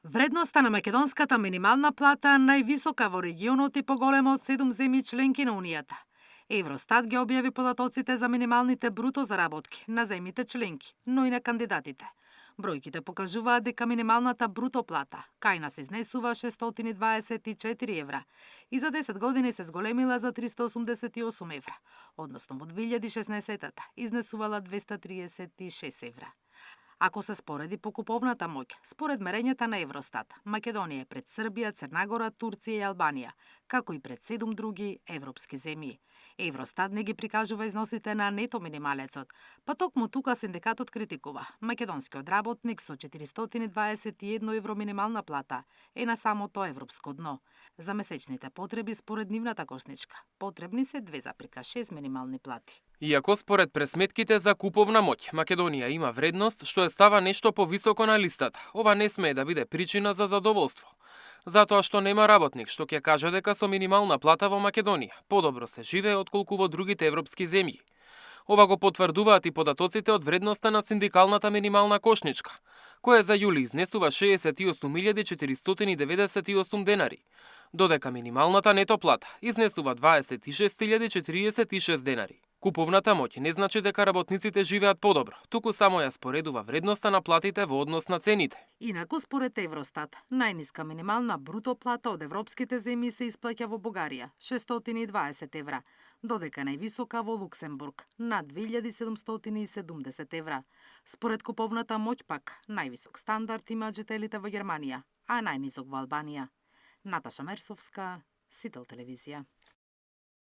Вредноста на македонската минимална плата највисока во регионот и поголема од 7 земји членки на Унијата. Евростат ги објави податоците за минималните бруто заработки на земјите членки, но и на кандидатите. Бројките покажуваат дека минималната бруто плата кај нас изнесува 624 евра и за 10 години се зголемила за 388 евра, односно во 2016-та изнесувала 236 евра. Ако се спореди покуповната моќ, според мерењата на Евростат, Македонија е пред Србија, Црнагора, Турција и Албанија, како и пред 7 други европски земји. Евростат не ги прикажува износите на нето минималецот, па токму тука синдикатот критикува. Македонскиот работник со 421 евро минимална плата е на самото европско дно. За месечните потреби според нивната кошничка, потребни се 2,6 минимални плати. Иако според пресметките за куповна моќ, Македонија има вредност што е става нешто повисоко на листата, ова не смее да биде причина за задоволство. Затоа што нема работник што ќе каже дека со минимална плата во Македонија подобро се живее отколку во другите европски земји. Ова го потврдуваат и податоците од вредноста на синдикалната минимална кошничка, која за јули изнесува 68.498 денари, додека минималната нето плата изнесува 26.046 денари. Куповната моќ не значи дека работниците живеат подобро, туку само ја споредува вредноста на платите во однос на цените. Инаку според Евростат, најниска минимална бруто плата од европските земји се исплаќа во Бугарија 620 евра, додека највисока во Луксембург на 2770 евра. Според куповната моќ пак, највисок стандард имаат жителите во Германија, а најнисок во Албанија. Наташа Мерсовска, Сител телевизија.